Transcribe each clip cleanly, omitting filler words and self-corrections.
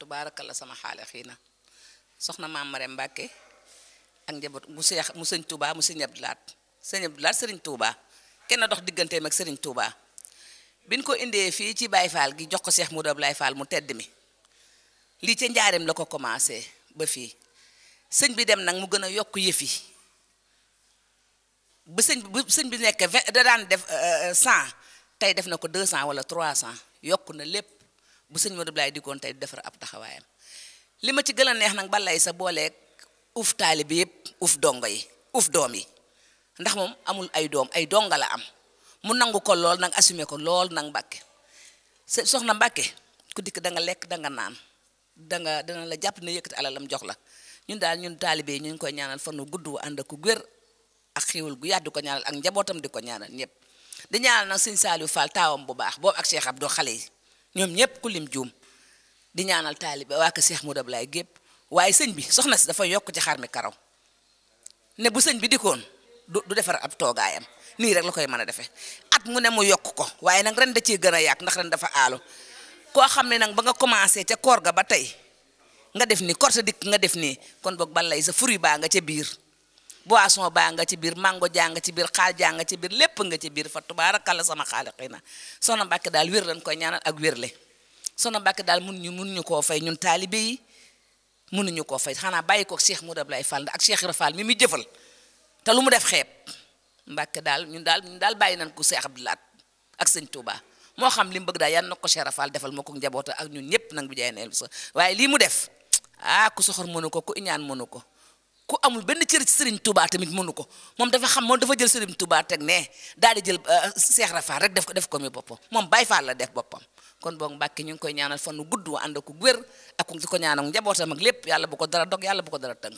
tabaarakalla sama xaale xiina soxna maam Marème Mbacke ak njaboot mu Seex mu sëñ Touba mu sëñ Abdou Lahat sëriñ Touba kenn dox digganteem ak sëriñ Touba biñ ko indee fii ci Baye Fall gi jox ko Cheikh Modou Abdoulaye Fall mu tedd mi lii ca njaareem la ko commencé ba fii sëñ bi dem nag mu gën a yokk yëf yi bu sëñ bi nekk 20 da daan def 100 tey def na ko 200 wala 300 yokku na lépp bu sëñ Modou Abdoulaye dikkoon tey defar ab taxawaayam li ma ci gën a neex nag balay sa booleeg uf taalibe yëpp uf dongo yi uf doom yi ndax moom amul ay doom ay donga la am mu nangu ko lool nag assumé ko lool nag Mbàkke soxna Mbàkke ku dikk da nga lekk da nga naan dana la jàpp ne yëkkati alalam jox la ñun daal ñun taalibe yi ñu ngi koy ñaanal fanu gudd wu ànd ak wér ak xiiwal gu yaatu di ko ñaanal ak njabootam di ko ñaanal ñëpp di ñaanal nag sëñ Saliou Fall taawam bu baax boobu ak Cheikh Abdou xale yi ñoom ñëpp ku lim juum di ñaanal taalibe waa ko Cheikh Modou Abdoulaye gépp waaye sëñ bi soxna si dafa yokk ci xar mi karaw ne bu sëñ bi dikkoon du defar ab toogaayam nii rek la koy mën a defee at mu ne mu yokk ko waaye nag ren da cee gën a yàgg ndax ren dafa aalu koo xam ne nag ba nga commencé ca koor ga ba tey nga def nii korte dikk nga def nii kon boog balay sa fruit baa nga ca biir boisson baa nga ci biir mango jaa nga ci biir xaal jaa nga ci biir lépp nga ci biir fa tubaarakalla sama xaaliqina Soxna Mbàkke daal wér lañ koy ñaanal ak wérle Soxna Mbàkke daal mënuñu koo fay ñun taalibe yi mënuñu koo fay xanaa bàyyi ko Cheikh Modou Abdoulaye Fall ak Cheikh Ibra Fall mi muy jëfal te lu mu def xeeb Mbàkke daal ñun daal bàyyi nañ ko Cheikh Abdou Lahat ak sëñ Touba moo xam li mu bëgg daal yan na ko Cheikh Ibra Fall defal moo ko njaboota ak ñun ñëpp nag bi jaay neel sa waaye lii mu def ku soxor mënu ko ku iñaan mënu ko ku amul benn cër ci Serigne Touba tamit mënu ko moom dafa jël Serigne Touba teg ne daal di jël Cheikh Ibra Fall rek def ko mi boppam moom Baye Fall la def boppam kon boog Mbàkke ñu ngi koy ñaanal fan nu gudd wa ànd ko wér ak di ko ñaanal njabootam ak lépp yàlla bu ko dara dog yàlla bu ko dara tënk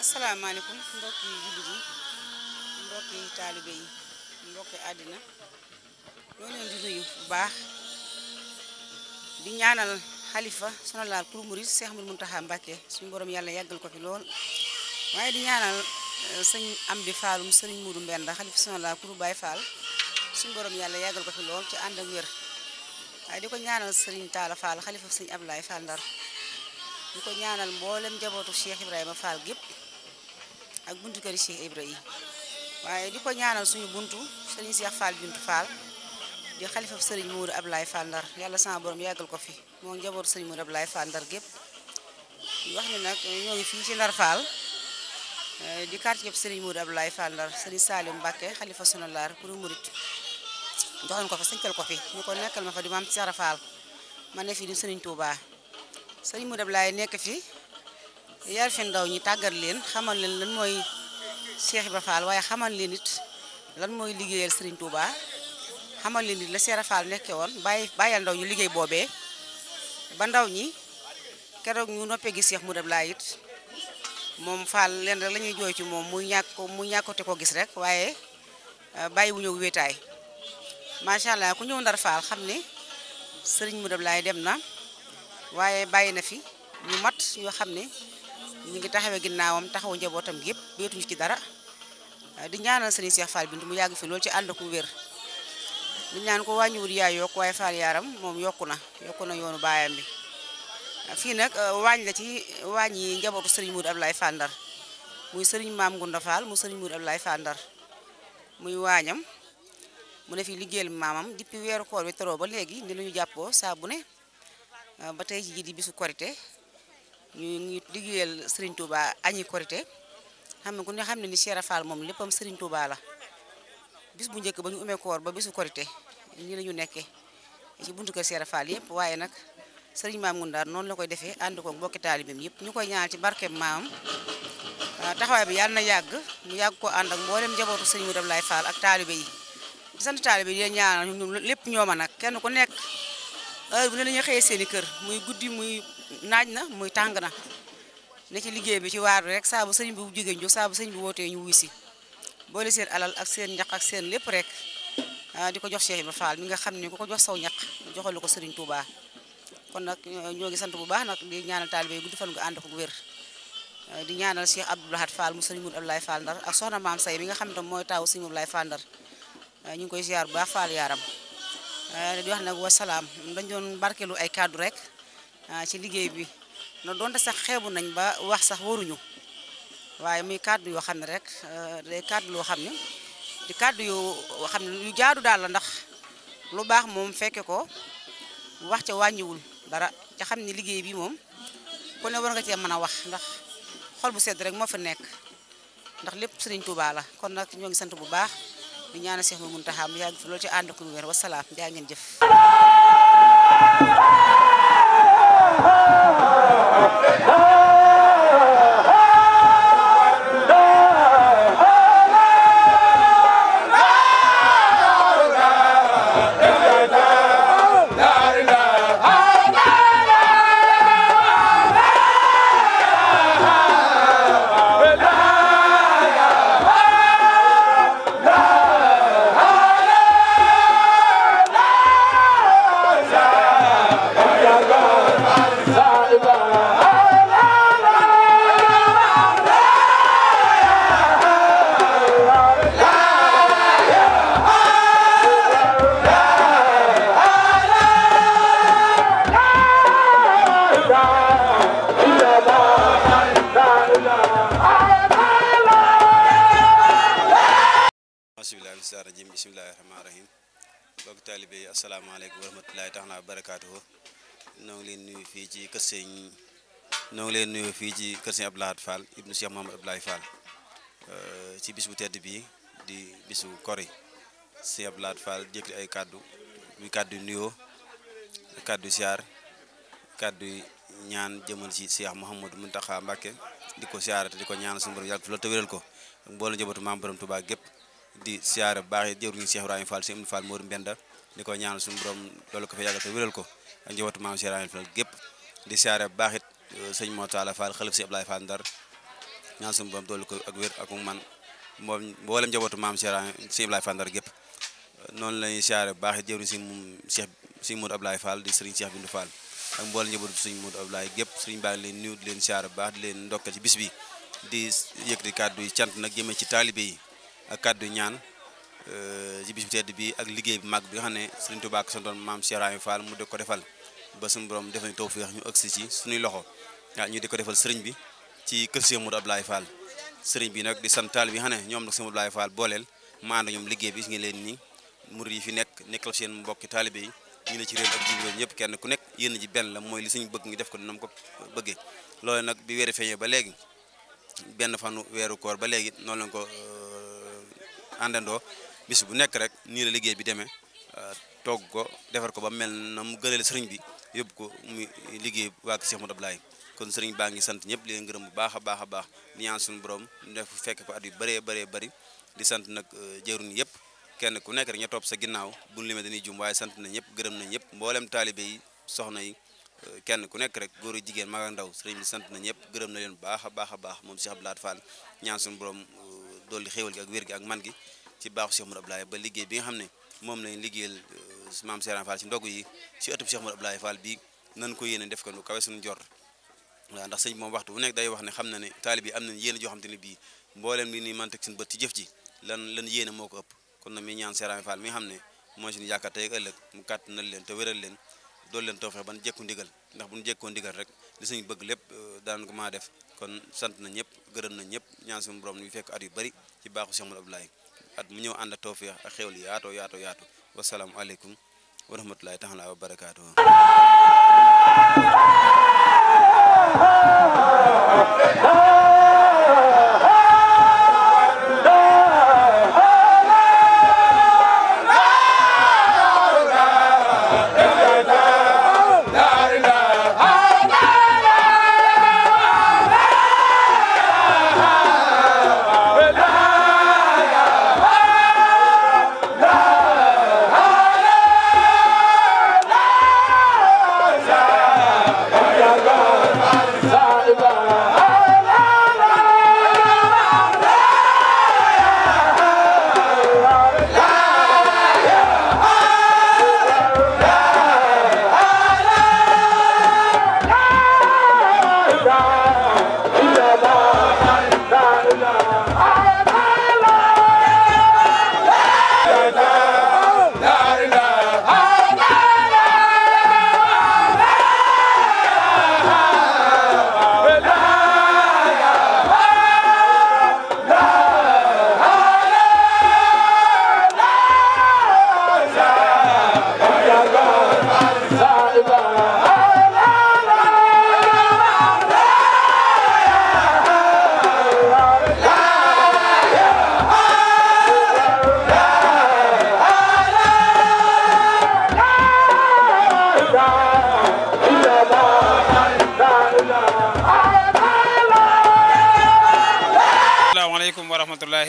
asalaamaaleykum mbokki jullit yi mbokki taalibe yi mbokki àddina ñoo leen di nuyu bu baax di ñaanal xalifa sonalaal pour murid Cheikh Ahmadou Mountakha Mbacké suñu borom yàlla yàggal ko fi lool waaye di ñaanal sëñ Amdi Fallum sëriñ Moudou Mbenda xalifa sonalaal pour Baye Fall suñu borom yàlla yàggal ko fi lool ci ànd ak wér waaye di ko ñaanal sëriñ Talla Fall xalifa sëñ Ablaye Fall Ndar di ko ñaanal mboolem njabootu Cheikh Ibrahima Fall gépp ak buntu kër Cheikh Ibrahima waaye di ko ñaanal suñu buntu sëriñ Cheikh Fall bintu Fall di xalifa sëriñ Moudou Ablaye Fall Ndar yàlla sama borom yàggal ko fi moo njabootu sëriñ Moudou Ablaye Fall Ndar gépp di wax ni nag ñoo ngi fii ci Ndar Fall di quartier yëpp sëriñ Moudou Ablaye Fall Ndar sëriñ Salim Mbacké xalifa sonalaar pour murit joxoon ko fa sëñtal ko fi ñu ko nekkal ma fa di maam Cheikh Fall ma ne fi di sëriñ Touba sëriñ Moudou Ablaye nekk fi yar fi ndaw ñi tàggat leen xamal leen lan mooy Cheikh Ibra Fall waaye xamal leen it lan mooy liggéeyal sëriñ Touba xamal leen it la Cheikh Ibra Fall nekkee woon bàyyal ndaw ñu liggéey boobee ba ndaw ñi keroog ñu noppee gi Cheikh Moudou Ablaye it moom Fall leen rek la ñuy jooy ci moom muy ñàkkote ko gis rek waaye bàyyi wu ñëw wéetaay macha allah ku ñëw Ndar Fall xam ne sëriñ Modou Ablaye dem na waaye bàyyi na fi ñu mat ñoo xam ne ñu ngi taxawee ginnaawam taxawu njabootam gi yëpp beetuñu ci dara di ñaanal sëriñ Cheikh Fall Bintou mu yàgg fi loolu ci ànd ku wér di ñaan ko wàññiwul yaay yokk waaye Fall yaaram moom yokku na yoonu baayam bi fii nag waañ la ci waañ yi njabootu sëriñ Modou Ablaye Fall Ndar muy sëriñ Maam Ngunda Fall mu sëriñ Modou Ablaye Fall Ndar muy waañam mu ne fi liggéeyal maamam depuis weeru koor bi teroo ba léegi ni lu ñu jàppoo saa bu ne ba tey ji di bisu korité ñu ngi liggéeyal Serigne Touba añi korité xam ne ku ne xam ne ni Cheikh Fall moom léppam Serigne Touba la bis bu njëkk ba ñu umee koor ba bisu korité nii la ñu nekkee ci buntu kër Cheikh Fall yëpp waaye nag Serigne Maam Ngunda noonu la koy defee ànd ko mbokki taalibeem yëpp ñu koy ñaanal ci barkeem maamam taxawaay bi yàlla na yàgg mu yàgg ko ànd ak mboolem njabootu Serigne Modou Ablaye Fall ak taalibe yi di sant taalibe yi di ñaanal ñoom lépp ñooma nag kenn ku nekk heure bu ne dañuy xëyee seeni kër muy guddi muy naaj na muy tàng na ne ci liggéey bi ci waar bi rek saa bu sëriñ bi bu jógee ñu saa bu sëriñ bi wootee ñu wuy si boole seen alal ak seen ñaq ak seen lépp rek di ko jox Cheikh Ibrahima Fall mi nga xam ne ku ko jox saw ñaq joxalu ko Serigne Touba kon nag ñoo ngi sant bu baax nag di ñaanal taalibe yi gudd fan nga ànd ko wér di ñaanal Cheikh Abdou Lahad Fall mu Serigne Modou Ablaye Fall Ndar ak soxna Maam Say mi nga xam ne tam mooy taawu Serigne Modou Ablaye Fall Ndar ñu ngi koy ziar bu baax Fall yaaram di wax nag wasalaam dañ doon barkeelu ay kaddu rek ci liggéey bi no doonte sax xeebu nañ ba wax sax waruñu waaye muy kaddu yoo xam ne rek day kaddu loo xam ne di kaddu yoo xam ne yu jaadu daal la ndax lu baax moom fekke ko wax ca wàññiwul dara ca xam ne liggéey bi moom ku ne war nga cee mën a wax ndax xol bu sedd rek moo fa nekk ndax lépp Serigne Touba la kon nag ñoo ngi sant bu baax di ñaanal Cheikh Mountakha mu yàgg fi loolu ci ànd ko wér wasalaam jaa ngeen jëf bismillahi rahmaani rahim bokk taalibe yi asalaamaaleykum wa rahmatulahi taala wa barakaatuhu noo ngi leen nuyu fii ci kër sëñ Abdou Lahad Fall ibnu Cheikh Mamadou Abdoulaye Fall ci bis bu tedd bii di bisu kori sëñ Abdou Lahad Fall jëkkati ay kaddu muy kaddu nuyoo kaddu siyaar kaddu ñaan jëmal ci Cheikh Mouhamadou Mountakha Mbacké di ko siyaarate di ko ñaan suñu borom yàgg fi loolu te wéral ko ak mboolem njabootu maam borom Touba gépp di siyaare bu baax jëwriñu Cheikh Ibrahima Fall Cheikh Ibn Fall Modou Mbenda di ko ñaanal suñu borom loolu ko fa yàggal te wéral ko ak njabootu maam Cheikh Ibrahima Fall gépp di siyaare bu baax it sëñ Motala Fall xalif si Ablaye Fall Ndar ñaan suñu borom doolu ko ak wér ak man moom mboolem njabootu maam Cheikh Ibrahima Fall Ndar gépp noonu lañuy siyaare bu baax it jëwriñu si Modou Ablaye Fall di sëriñ Cheikh Bintou Fall ak mboolem njabootu sëñ Modou Ablaye gépp sëriñ baa ngi leen nuyu di leen siyaare bu baax di leen ndokkal ci bis bi di yëkkati kàddu yi cant nag jëmee ci taalibe yi ak kàddu ñaan ci bis bu tedd bi ak liggéey bi mag bi nga xam ne Serigne Touba ak santoon maam Cheikh Ibrahima Fall mu di ko defal ba suñu borom def nañu tawfeex ñu agsi ci suñuy loxo waaw ñu di ko defal sëriñ bi ci kër Cheikh Modou Ablaye Fall sëriñ bi nag di sant taalibe yi nga xam ne ñoom nag Cheikh Modou Ablaye Fall booleel ma ànd ñoom liggéey bi gis ngeen leen ni murid yi fi nekkal seen mbokki taalibe yi ñu ne ci réew ak jigéen ñëpp kenn ku nekk yéen ji benn la mooy li suñu bëgg ngi def ko nam ko bëggee loolu nag bi weeru feeñee ba léegi benn fanu weeru koor ba léegi noonu lañ ko àndandoo bis bu nekk rek nii la liggéey bi demee togg ko defar ko ba mel na mu gënale sëriñ bi yóbbu ko muy liggéey waa Cheikh Modou Ablaye kon sëriñ baa ngi sant ñëpp di leen gërëm bu baax a baax a baax di ñaan suñu borom def fekk ko at yu bëree bëri di sant nag jëruñ yëpp kenn ku nekk rek ña topp sa ginnaaw buñu limee dañuy jum waaye sant na ñëpp gërëm na ñëpp mboolem taalibe yi soxna yi kenn ku nekk rek góor ak jigéen mag ak ndaw sëriñ bi sant na ñëpp gërëm na leen baax a baax moom Cheikh Abdou Lahad Fall ñaan suñu borom dolli xéewal gi ak wér gi ak man gi ci baaxu Cheikh Modou Abdoulaye ba liggéey bi nga xam ne moom lañ liggéeyal maam Serigne Fall ci ndogu yi ci ëttub Cheikh Modou Abdoulaye Fall bi nan ko yéene def ko nu kawe suñu jor waaw ndax sëñ bi moom waxtu bu nekk day wax ne xam na ne taalib yi am nañ yéene joo xam te ne bii mbooleem li ni man teg seen bët ci jëf ji lan yéene moo ko ëpp kon nag mi ñaan Serigne Fall mi nga xam ne mooy suñu yaakaar tey ak ëllëg mu kàttanal leen te wéral leen doolu leen tawfeex ban jekku ndigal ndax bu ñu jekkoo ndigal rek li suñu bëgg lépp daan ko maa def kon sant na ñëpp gërëm na ñëpp ñaan suñu borom ñu fekk at yu bari ci baaxu Cheikh Modou Abdoulaye at mu ñëw ànd ak tawfeex ak xéwal yaatu wasalaamu aleykum wa rahmatullahi taala wa barakaatuhu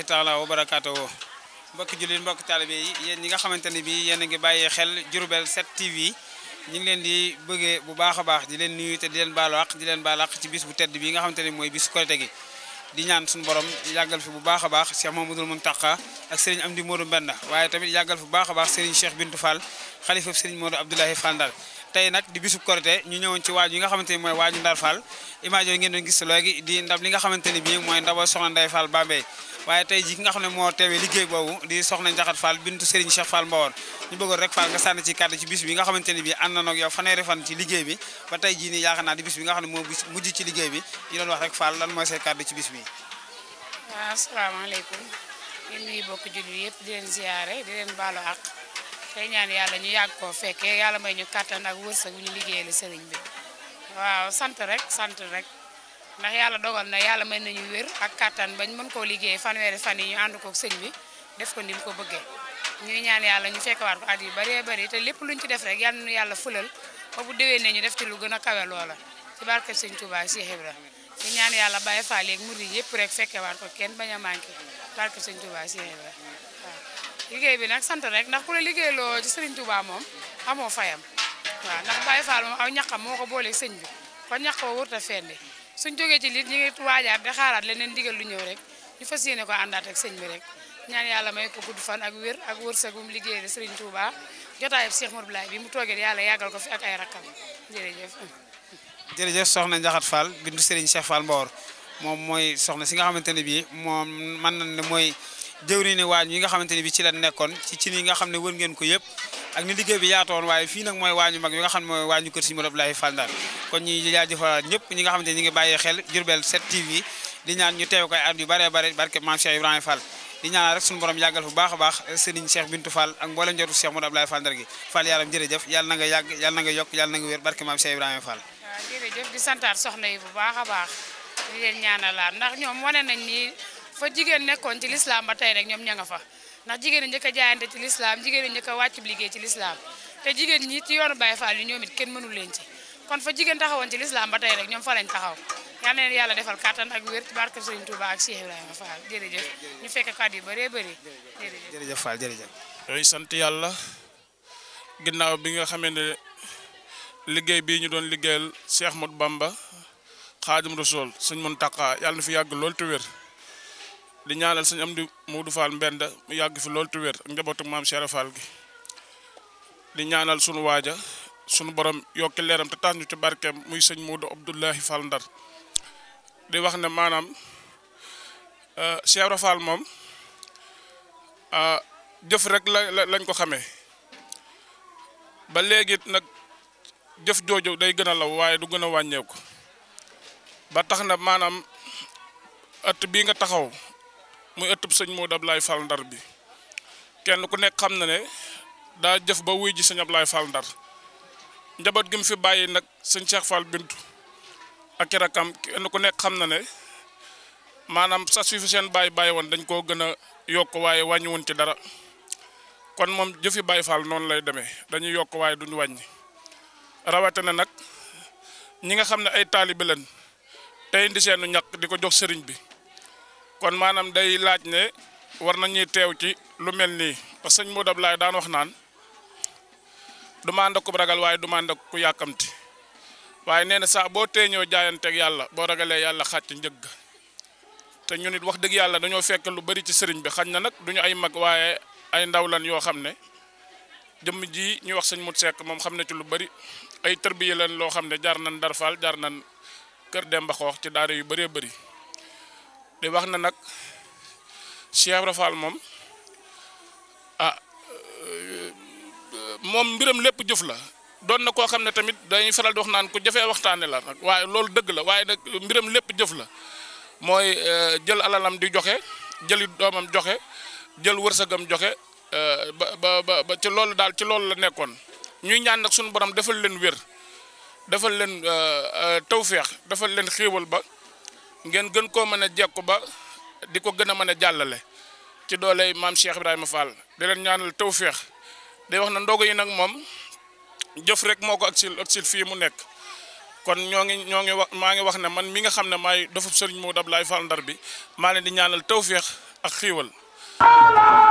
taala wa barakaatuhu mbokki jullit mbokki taalibe yi yéen ñi nga xamante ne bii yéen a ngi bàyyi xel Diourbel 7 TV ñu ngi leen di bëggee bu baax a baax di leen nuyu te di leen baalu àq ci bis bu tedd bi nga xamante ne mooy bis Korité gi di ñaan suñu borom yàggal fi bu baax a baax Cheikh Mamadou Mountakha ak Serigne Amdi Modou Mbenda waaye tamit yàggal fi bu baax a baax Serigne Cheikh Bintou Fall xalifa Serigne Modou Abdoulaye Fall Ndar tey nag di bisub Korité ñu ñëwoon ci waaju yi nga xamante ni mooy waaju Ndar Fall image yooyu ngeen doon gis léegi di ndab li nga xamante ni bii mooy ndaba soxna Ndeye Fall Bambey waaye tey ji ki nga xam ne moo teewee liggéey boobu di soxna Njaxat Fall bintu Serigne Cheikh Fall Mbawor ñu bëggoon rek Fall nga sànni ci kàddu ci bis bi nga xamante ni bii ànd na ak yow fanweeri fan ci liggéey bi ba tey jii nii yaakaar naa di bis bi nga xam ne moo mujj ci liggéey bi ñu doon wax rek Fall lan mooy say kàddu ci bis bi. waaw asalaamaaleykum ñu nuyu bokk jullit yëpp di leen ziyaare di leen baalu àq tey ñaan yàlla ñu yàgg koo fekkee yàlla may ñu kàttan ak wërsëg bu ñu liggéeyal sëriñ bi waaw sant rek ndax yàlla dogal na yàlla may nañu wér ak kàttan bañ mën koo liggéey fanweeri fan yi ñu ànd kook sëñ bi def ko ni mu ko bëggee ñuy ñaan yàlla ñu fekkewaat ko at yu bëree bëri te lépp luñ ci def rek yàlla nu yàlla fulal ba bu déwee ne ñu def ci lu gën a kawe loola ci barke sëñ Touba Cheikh Ibra ñu ñaan yàlla Baye Fall yeeg murid yëpp rek fekkewaat ko kenn bañ a manqué barke sëñ Touba Cheikh Ibra waaw liggéey bi nag sant rek ndax ku la liggéeyloo ci sëriñ Touba moom amoo fayam waaw ndax Baye Fall moom aw ñaqam moo ko booleeg sëñ bi kon ñaq ko wurta fendi suñ jógee ci lit ñi ngi waajaat di xaaraat leneen digal lu ñëw rek ñu fas yéene ko àndaat ak sëñ bi rek ñaan yàlla may ko gudd fan ak wér ak wërsëg bu mu liggéeyee Serigne Touba jotaayub Cheikh Modou Abdoulaye bi mu toogee yàlla yàggal ko fi ak ay rakkam jërëjëf soxna Njaxat Fall bintu Serigne Cheikh Fall Mbawor moom mooy soxna si nga xamante ne bii moom mën nañ ne mooy jëwriñu waañ yi nga xamante ne bii ci la nekkoon ci ni nga xam ne wër ngeen ko yëpp ak ni liggéey bi yaatoon waaye fii nag mooy waañu mag bi nga xam ne mooy waañu kër Serigne Modou Abdoulaye Fall Ndar kon ñuy jaajëfal ñëpp ñi nga xamante ne ñi ngi bàyyi xel Diourbel 7 TV di ñaan ñu teew koy at yu bare bare barke Maam Cheikh Ibrahima Fall di ñaan rek suñu borom yàggal fu baax a baax Serigne Cheikh Bintou Fall ak mboolem njabootu Cheikh Modou Abdoulaye Fall Ndar gi Fall yaram jërëjëf yàlla na nga yàgg yàlla na nga yokk yàlla na nga wér barke Maam Cheikh Ibrahima Fall waaw jërëjëf di santaat soxna yi bu baax a baax di leen ñaanalaat ndax ñoom wane nañ ni fa jigéen nekkoon ci lislaam ba tey rek ñoom ña nga fa ndax jigéen ñi njëkk a jaayante ci lislaam jigéen ñi njëkk a wàcc liggéey ci lislaam te jigéen ñi ci yoonu Baye Fall yi ñoom it kenn mënul leen ci kon fa jigéen taxawoon ci lislaam ba tey rek ñoom fa lañ taxaw yal na leen yàlla defal kattan ak wér ci barke Serigne Touba ak Cheikh Ibrahima Fall jërëjëf ñu fekk kàddu yu bëree bëri jërëjëf Fall jërëjëf yooyu sant yàlla ginnaaw bi nga xamee ne liggéey bii ñu doon liggéeyal Cheikh Ahmadou Bamba Xaadim Rasuul sëñ Muntaxa yàlla na fi yàgg lool te wér di ñaanal sëñ Amdi Modou Fall Mbenda mu yàgg fi lool te wér ak njabootu maam Cheikh Fall gi di ñaanal sunu waaja sunu borom yokki leeram te tax ñu ci barkeem muy sëñ Modou Abdoulahi Fall Ndar di wax ne maanaam Cheikh Fall moom jëf rek lañ ko xamee ba léegi nag jëf jooju day gën a law waaye du gën a wàññeeku ba tax na maanaam ëtt bii nga taxaw muy ëttub sëñ Modou Abdoulaye Fall Ndar bi kenn ku nekk xam na ne daa jëf ba wuy ji sëñ Abdoulaye Fall Ndar njaboot gi mu fi bàyyi nag sëñ Cheikh Fall Bintu ak i rakam kenn ku nekk xam na ne maanaam sas fi seen bàyyi woon dañ koo gën a yokk waaye wàññiwuñ ci dara kon moom jëfi Baye Fall noonu lay demee dañuy yokk waaye duñu wàññi rawatina nag ñi nga xam ne ay taalibe lañ tey indi seenu ñàkk di ko jox sëriñ bi kon maanaam day laaj ne war nañuy teew ci lu mel nii parce que sëñ Modou Abdoulaye daan wax naan du ma ànd ak ku ragal waaye du ma ànd ak ku yàkkamti waaye nee na saa boo tee ñëw jaayanteeg yàlla boo ragalee yàlla xàcc njëgg te ñun it wax dëgg yàlla dañoo fekk lu bari ci sëriñ bi xañ na nag duñu ay mag waaye ay ndaw lan yoo xam ne jëmm ji ñuy wax sëñ Mut Sekk moom xam ne ci lu bari ay tërbiye lan loo xam ne jaar nañ Ndar Fall jaar nañ kër Demba Xoox ci daara yu bëree bëri di wax na nag Cheikh Ibra Fall moom moom mbiram lépp jëf la doon na koo xam ne tamit dañuy faral di wax naan ku jafee waxtaane la nag waaye loolu dëgg la waaye nag mbiram lépp jëf la mooy jël alalam di joxe jëli doomam joxe jël wërsëgam joxe ba ci loolu daal ci loolu la nekkoon ñuy ñaan nag suñu borom defal leen wér defal leen tawféex defal leen xéewal ba ngeen gën koo mën a jekku ba di ko gën a mën a jàllale ci dooley maam Cheikh Ibrahima Fall di leen ñaanal tawféex day wax na ndogu yi nag moom jëf rek moo ko agsil fii mu nekk kon ñoo ngi wax maa ngi wax ne man mi nga xam ne maay dofub sëriñ Modou Abdoulaye Fall Ndar bi maa leen di ñaanal tawféex ak xiiwal la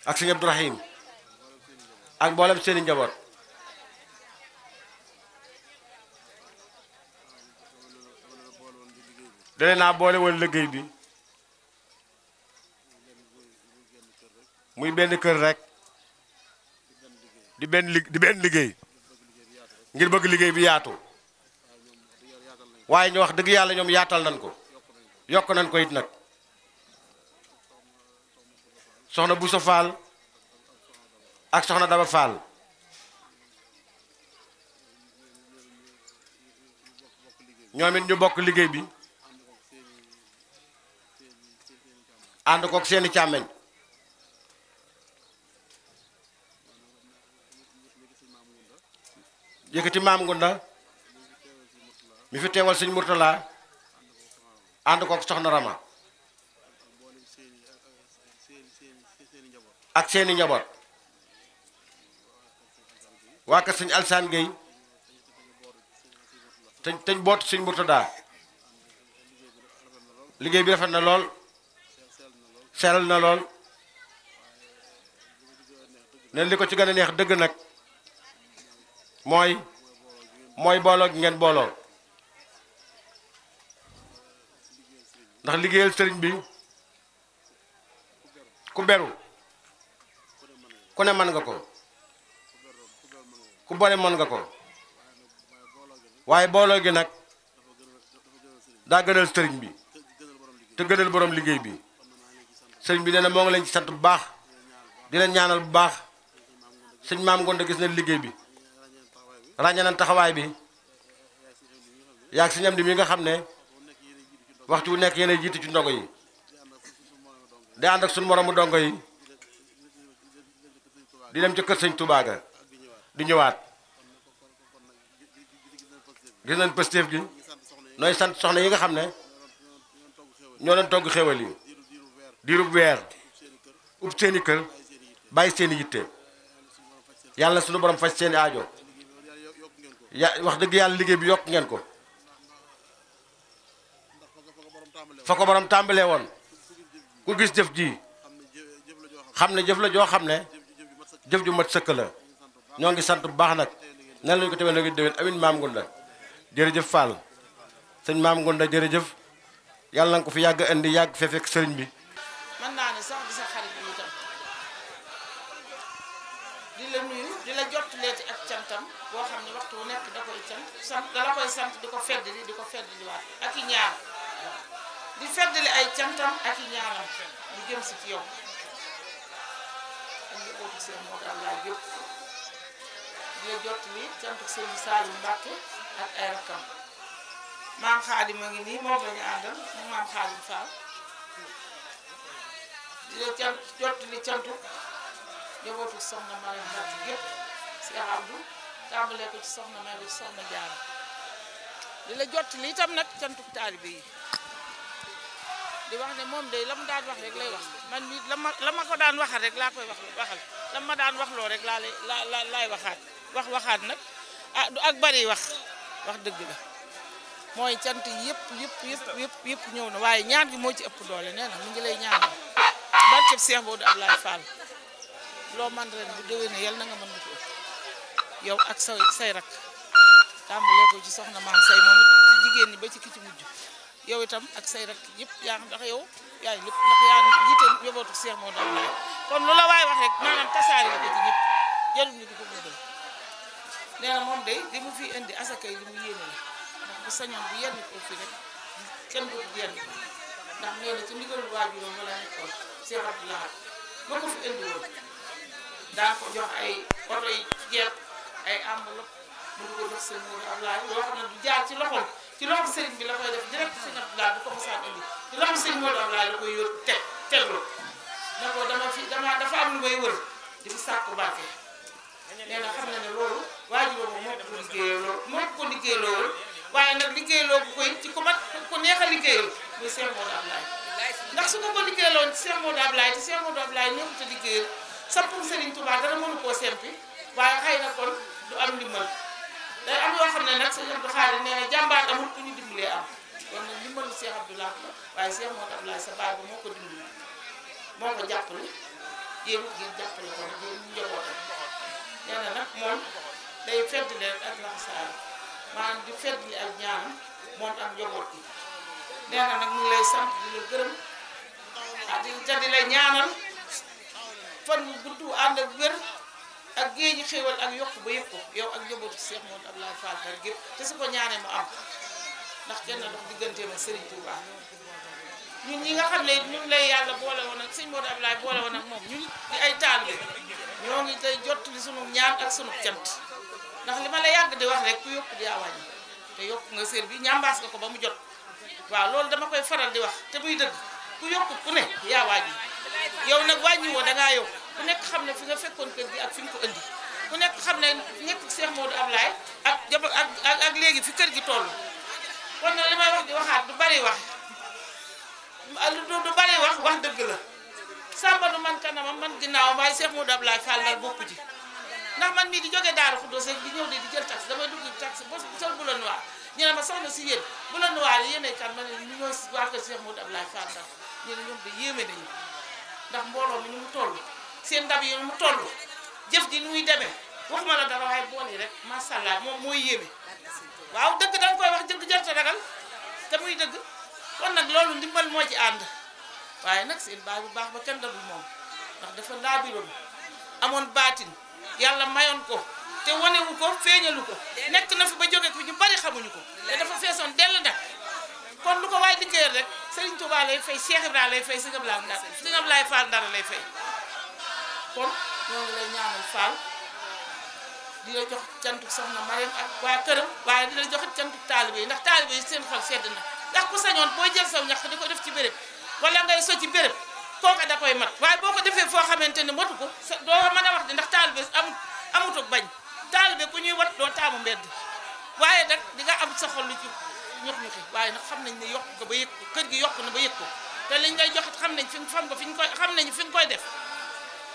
ak sëñ Abdourahim ak mboolem seeni njaboot dale naa boole woon liggéey bi muy benn kër rek di benn liggéey ngir bëgg liggéey bi yaatu waaye ñu wax dëgg yàlla ñoom yaatal nañ ko yokk nañ ko it nag soxna Bousso Fall ak soxna Daba Fall ñoom it ñu bokk liggéey bi ànd kook seeni càmmeñ yëkkati maam Ngunda mi fi teewal sëñ Murtala ànd kook soxna Rama ak seeni njaboot waa kër sëñ Alsaan Gueye teñ boot sëñ Murtada liggéey bi rafet na lool seeral na lool ne li ko ci gën a neex dëgg nag mooy booloo gi ngeen booloo ndax liggéeyal sëriñ bi ku beru ku ne mën nga ko ku bone mën nga ko waaye booloo gi nag daa gënal sëriñ bi te gënal borom liggéey bi sëriñ bi nee na moo ngi leen ci sant bu baax di leen ñaanal bu baax sëñ maam Ngonda gis na liggéey bi ràññee nañ taxawaay bi yaag sëñ am di mi nga xam ne waxtu wu nekk yéen a jiitu ci ndongo yi di ànd ak suñu moromu ndongo yi di dem ca kër sëñ Touba ga di ñëwaat gis nañ pëstéef gi nooy sant soxna yi nga xam ne ñoo doon togg xéwal yi diirub weer ub seeni kër bàyyi seeni yitte yàlla suñu borom faj seeni aajo wax dëgg yàlla liggéey bi yokk ngeen ko fa ko borom tàmbalee woon ku gis jëf ji xam ne jëf la joo xam ne jëf ju mat sëkk la ñoo ngi sant bu baax nag nan lañu ko tewee nag déwén amin maam Ngunda jërëjëf Fall sëñ maam Ngunda jërëjëf yàlla na ko fi yàgg indi yàgg fee fekk sëriñ bi mën naa ne sax di sa xarit bi tam di la nuyu di la jottaleeti ak cantam boo xam ne waxtu wu nekk da koy sant dala koy sant di ko feddali waat ak i ñaan di feddali ay cantam ak i ñaanam jëm si ci yow ak njabootu seen moo daal laay yëpp di la jot li cantuk sëñ Saliou Mbacke ak ay rakkam maam Xaadim a ngi nii moom la ñu àndal moom maam Xaadim Fall di la jot li cantuk njabootu soxna Mariam Mbacke gépp si Abdou tàmbalee ko ci soxna May ba ci soxna Jaara di la jot li itam nag cantuk taalibe yi di wax ne moom day la mu daan wax rek lay wax man mii la ma ko daan waxal rek laa koy waxal la ma daan waxloo rek laay waxaat nag ah du ak bari wax dëgg la mooy cant yëpp ñëw na waaye ñaan gi moo ci ëpp doole nee na mu ngi lay ñaanal barkeb Cheikh Modou Abdoulaye Fall loo man ren bu déwénee yal na nga mën ko yow ak say rak tàmbalee ko ci soxna maam say moom it ci jigéen ñi ba ci ki ci mujj yow itam ak say rak yëpp yaa ndax yow yaay lépp ndax yaa jiite yóbbootu Cheikh Modou Abdoulaye kon lu la waay wax rek maanaam tasaare la ko ci ñëpp jarul ñu di ko guddal nee na moom day li mu fi indi asaka yi li mu yéene la ndax bu sañoon bu yenn ko fi rek kenn du yenn ndax nee na ci ndigalu waajuram wala nekkoon Cheikh Abdoulaye moo ko fi indi woon daa ko jox ay oto yi jeeb ay enveloppe mu di ko jox sëñ Modou Abdoulaye loo xam ne du jaar ci loxol ci loxo sëriñ bi la koy def direct sëñ Abdoulaye bu ko mosaan indi ci loxo sëñ Modou Abdoulaye la koy yor teglu ne ko dafa am lu may wër di fi sàkku barke nee na xam na ne loolu waajur moo ko liggéeyee loolu waaye nag liggéeyloo bu koy ci ku neex a liggéeyal muy Cheikh Modou Abdoulaye ndax su ko liggéeyaloon ci Cheikh Modou Abdoulaye te Cheikh Modou Abdoulaye neexut a liggéeyal sappum Serigne Touba dara mënu koo sempi waaye xëy na kon du am ndimbal day am yoo xam ne nag sëñ Abdou Khadre nee na jàmbaar amul ku ñu dimbalee am kon nag ndimbalu Cheikh Abdoulaye la waaye Cheikh Modou Abdoulaye sa baay ba moo ko dimbali moo ko jàppale yéen ngeen jàppale ko nag yéen ñu njabootam nee na nag moom day feddli rek ak laxasaay maanaam di feddli ak ñaanam moom am njaboot gi nee na nag mu ngi lay sant di la gërëm di lay ñaanal fan bu gudd ànd ak wér ak géeji xéwal ak yokk ba yëpp ko yow ak njabootu Cheikh Modou Abdoulaye Fall Ndar gépp te su ko ñaanee mu am ndax kenn dox digganteem ak Serigne Touba ñun ñi nga xam ne ñun lay yàlla boole woon ak sëñ Modou Abdoulaye boole woon ak moom ñun di ay taalibe ñoo ngi tey jottali sunu ñaan ak sunu cant ndax li ma la yàgg di wax rek ku yokk di wàññi te yokk nga sër bi ñambaas nga ko ba mu jot waaw loolu dama koy faral di wax te muy dëgg ku yokk ku ne yaa wàññi yow nag wàññi woo dangaa yokk ku nekk xam ne fi nga fekkoon kër gi ak fi nga ko indi ku nekk xam ne nekk Cheikh Modou Abdoulaye ak léegi fi kër gi toll kon nag li may wax di waxaat du bari wax du bari wax dëgg la Samba du man kanamam man ginnaaw waaye Cheikh Modou Abdoulaye Fall Ndar bokku ci ndax man mii di jógee Daaru Xuddoos di ñëw de di jël taxi damay dugg taxi ba sol bu la noir ñu ne ma soxna si yéen bu la noir yéenay kan ma ne ñu ñoo waa kër Cheikh Modou Abdoulaye Fall Ndar ñu ne ñoom de yéeme nañu ndax mbooloo mi ni mu toll seen ndab yi mu toll jëf ji nu muy demee waxuma la dara waaye bool yi rek macha allah moom mooy yéeme waaw dëgg danga koy wax dëgg jarta ragal te muy dëgg kon nag loolu ndimbal moo ci ànd waaye nag seen baay bu baax ba kenn dadul moom ndax dafa laabiroon amoon baatin yàlla mayoon ko te wanewu ko feeñalu ko nekk na fi ba jóge ko ñu bari xamuñu ko te dafa feesoon dell nag kon lu ko waay liggéeyal rek Serigne Touba lay fay Cheikh Ibrahima lay fay Sëñ Abdoulaye Fall Ndar lay fay kon ñoo ngi lay ñaanal Fall di la jox cantu soxna Mariam ak waa këram waaye di la jox cantu taalibe yi ndax taalibe yi seen xol sedd na ndax ku sañoon booy jël saw ñax di ko def ci béréb wala ngay so ci béréb kooka da koy mat waaye boo ko defee foo xamante ne matu ko doo mën a wax de ndax taalibe amutuk bañ taalibe ku ñuy wat doo taamu mbedd waaye nag di nga am sa xol lu ci ñux-ñuxi waaye nag xam nañ ne yokk ko ba yëg ko kër gi yokk na ba yëg ko te liñ lay joxit xam nañ xam nañ fi nga koy def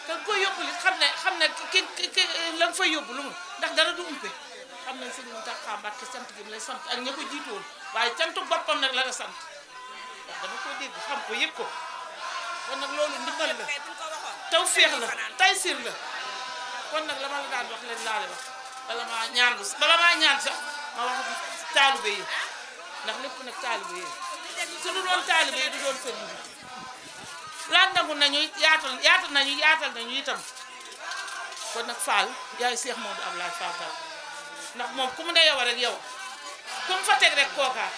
te koy yóbbu li xam ne ki la nga fay yóbbu lu mu ndax dara du umpe xam nañ sëñ Mountakha Mbacké sant gi mu lay sant ak ña ko jiitoon waaye cantu boppam nag la la sant ndax dama ko dégg xam ko yëg ko kon nag loolu ndimbal la taw féex la tay sir la kon nag la ma la daan wax leen laale wax bala maa ñaan sax ma wax taalibe yi ndax lépp nag taalibe yi su du doon taalibe yi du doon sëriñ bi lan nangu nañu yaatal nañu itam kon nag Fall yaay Cheikh Modou Abdoulaye Fall Ndar ndax moom ku mu ne yow rek yow ku mu fa teg rek kookaa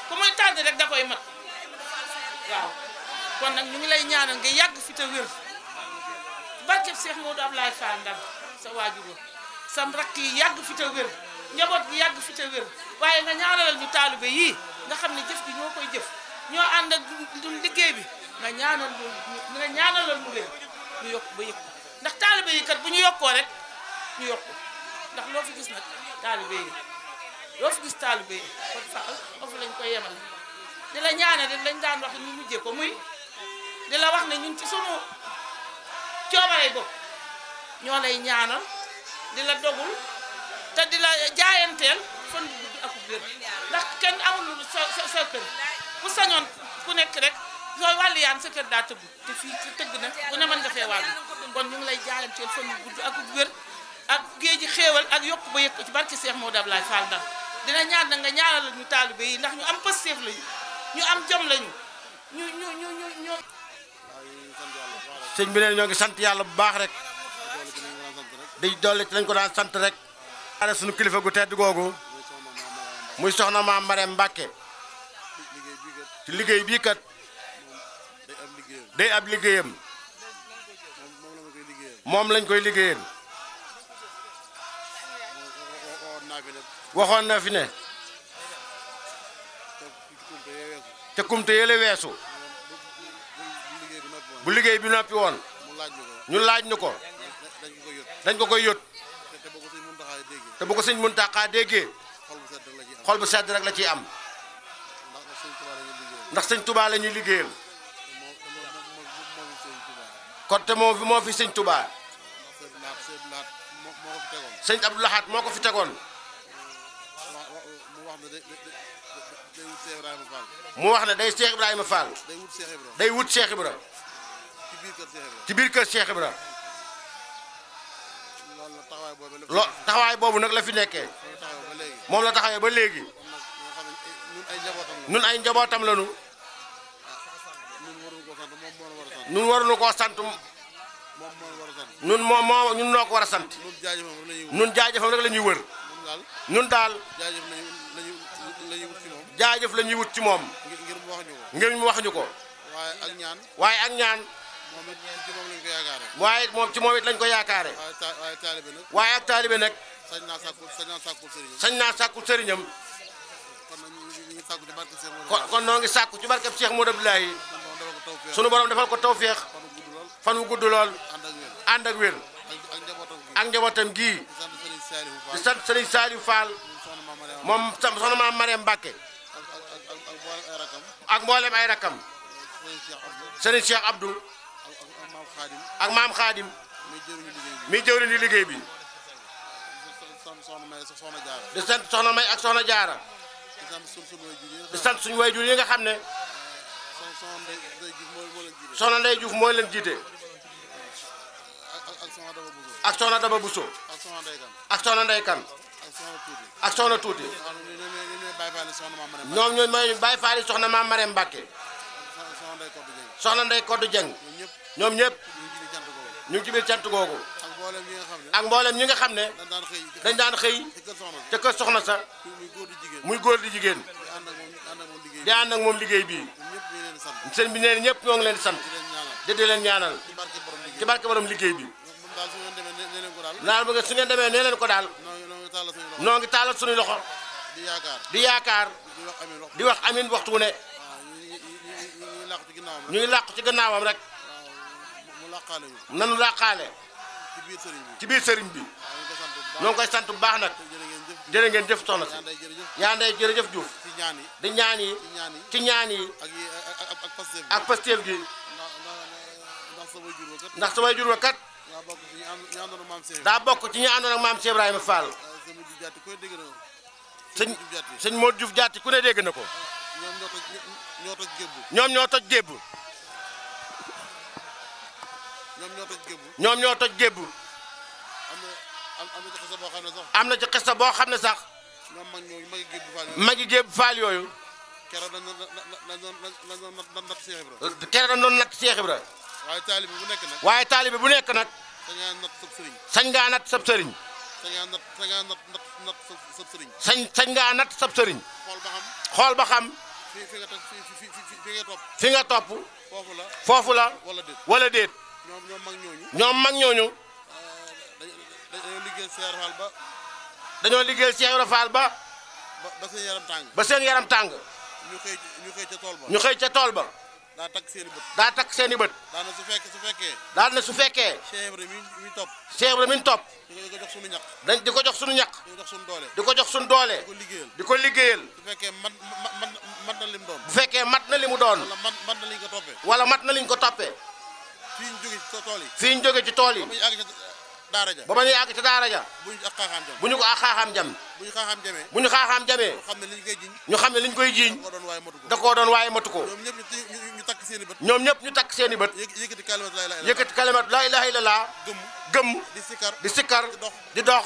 ku muy tànn rek da koy mat waaw kon nag ñu ngi lay ñaanal nga yàgg fi te wér barkeb Cheikh Modou Ablaye Fall Ndar sa waajur sam rakk yi yàgg fi te wér njaboot gi yàgg fi te wér waaye nga ñaanalal ñu taalibe yii nga xam ne jëf gi ñoo koy jëf ñoo ànd ak liggéey bi nga ñaanalal mu leen ñu yokk ba yëg ndax taalibe yi kat bu ñu yokkoo rek ñu yokku ndax loo fi gis nag taalibe yi loo fi gis taalibe yi kon faal foofu lañ koy yemal di la ñaanal di lañ daan wax ñu mujjee ko muy di la wax ne ñun ci sunu coobaree bopp ñoo lay ñaanal di la dogul te di la jaayanteel fan bu gudd ak wér ndax kenn amul lu sa kër ku sañoon ku nekk rek sooy wàllu yaan sa kër daa tëgg te fii tëgg na ku ne mën nga fee wàllu kon ñu ngi lay jaayanteel fan bu gudd ak wér ak géej gi xéewal ak yokk ba yëg ci barke Cheikh Modou Ablaye Fall Ndar dina ñaan na nga ñaanal ñu taalibe yi ndax ñu am pësteef lañu ñu am jom lañu ñu sëñ bi ne ñoo ngi sant yàlla bu baax rek di dolli ci lañ ko daan sant rek are suñu kilifa gu tedd googu muy soxna maam Marème Mbacke ci liggéey bii kat day ab liggéeyam moom lañ koy liggéeyal waxoon na fi ne te kumte yële weesu bu liggéey bi noppi woon ñu laaj ñu ko dañ ko koy yót te bu ko sëñ Muntaxa déggee xol bu sedd rek la ciy am ndax sëñ Touba la ñuy liggéeyal kon te moo fi sëñ Touba sëñ Abdou Lahad moo ko fi tegoon mu wax ne day Cheikh Ibrahima Fall day wut Cheikh Ibra ci biir kër Cheikh Ibra taxawaay boobu nag la fi nekkee moom la taxawee ba léegi nun ay njabootam lañu nun waruñu koo sant ñun noo ko war a sant nun jaajëfam rek la ñuy wër nun daal jaajëf la ñuy wut ci moom ngir mu wax ñu ko waaye ak ñaan waaye moom ci moom it lañ ko yaakaare waaye ak taalibe nag sañ naa sàkkul sëriñam kon noo ngi sàkku ci barkeb Cheikh Modou Abdoulaye sunu borom defal ko tawféex fan wu gudd lool ànd ak wér ak njabootam gii di sant Serigne Saliou Fall moom soxna maam Marème Mbacke ak mboolem ay rakam Serigne Cheikh Abdou ak maam Khadim mi jëwriñ di liggéey bi di sant soxna May ak soxna Jaara di sant suñu waajur yi nga xam ne soxna Ndey Diouf mooy leen jiite ak soxna Daba Bousso ak soxna Ndey Kan ak soxna Tuuti ñoom ñooy mooy Baye Fall soxna maam Marème Mbacke soxna Ndey Koddu Jeng ñoom ñëpp ñu ngi ci biir cant googu ak mboolem ñi nga xam ne dañ daan xëy ca kër soxna sa muy góor di jigéen di ànd ak moom liggéey bii sëñ bi nee ñëpp ñoo ngi leen di sant di leen ñaanal ci barke borom liggéey bi naal bëgg su ngeen demee nee leen ko daal noo ngi taalal suñu loxo di yaakaar di wax amin waxtu wu ne ñu ngi làqu ci gannaawam rek nanu làqaale ci biir sëriñ bi ñoo ngi koy sant bu baax nag jërë ngeen jëf soxna si yaa ndey jërëjëf Diouf di ñaan yi ci ñaan yi ak Pastef gi ndax samay jur wa kat daa bokk ci ñu àndoon ak maam Cheikh Ibrahima Fall sëñ Modou Diouf jaati ku ne dégg na ko ñoom ñoo toj gébb ñoom ñoo toj gébb am na ci xista boo xam ne sax magi gébb faal yooyu keroog dañ doon natt Cheikh Ibra waaye taalibe bu nekk nag sañ ngaa natt sab sëriñ sañ ngaa natt sab sëriñ xool ba xam fi nga topp foofu la wala déet ñoom mag ñooñu dañoo liggéeyal Cheikh Ibra Fall ba seen yaram tàng ñu xëy ca tool ba daa takk seen i bët daal na su fekkee Cheikh Ibra mi ñu topp dañ di ko jox suñu ñaq di ko jox suñu doole di ko liggéeyal bu fekkee mat na li mu doon wala mat na liñ ko toppee fii ñu jóge ci tool yi ba ma ñuy àgg ci daara ja bu ñu ko ak xaaxaam jam bu ñu xaaxaam jamee ñu xam ne liñ koy jiiñ da koo doon waaye matu ko ñoom ñëpp ñu takk seen i bët yëkkati kalimat laa ilaaha illallaah gëmm di sikkar di dox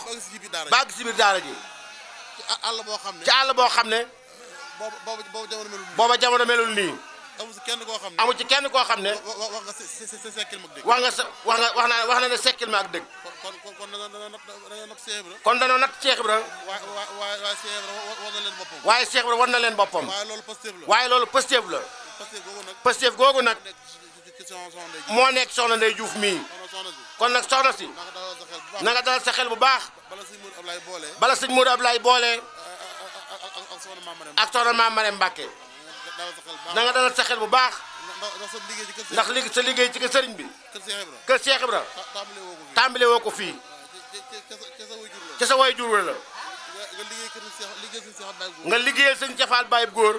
ba àgg si biir daara ji ci àll boo xam ne booba jamono melul nii amu ci kenn koo xam ne wax na ne sekkil ma ak dëgg kon danoo natt Cheikh Ibra waaye Cheikh Ibra wan na leen boppam waaye loolu Pastef la Pastef googu nag moo nekk soxna Ndey Juuf mii kon nag soxna si na nga dalal sa xel bu baax bala sëñ Modou Ablaye boole ak soxna Maam Marème Mbàkke na nga dalal sa xel bu baax ndax sa liggéey ci sëriñ bi kër Cheikh Ibra tàmbale woo ko fii ca sa way jur la nga liggéeyal sëñ Cafal Baye góor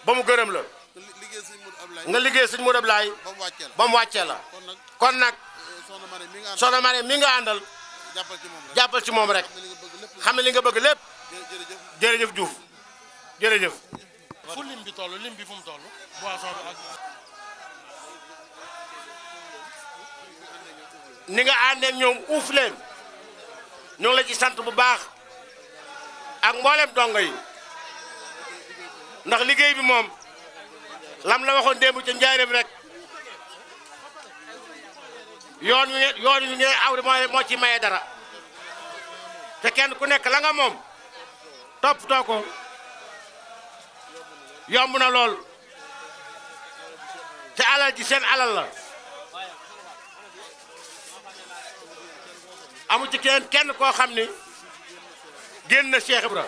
ba mu gërëm la nga liggéeyal sëñ Modou Ablaye ba mu wàccee la kon nag soxna Marème mi nga àndal jàppal ci moom rek xam ne li nga bëgg lépp jërëjëf Diouf jërëjëf. fu lim bi toll lim bi fu mu toll boisson bi ak. ni nga àndeek ñoom uuf leen ñoo ngi la ci sant bu baax ak mboolem dongo yi ndax liggéey bi moom lam la waxoon démb ca njaareem rek yoon wi ngeen aw moo ci maye dara te kenn ku nekk la nga moom toppatoo ko yomb na lool te alal ji seen alal la amu ci kenn koo xam ni génn na Cheikh Ibra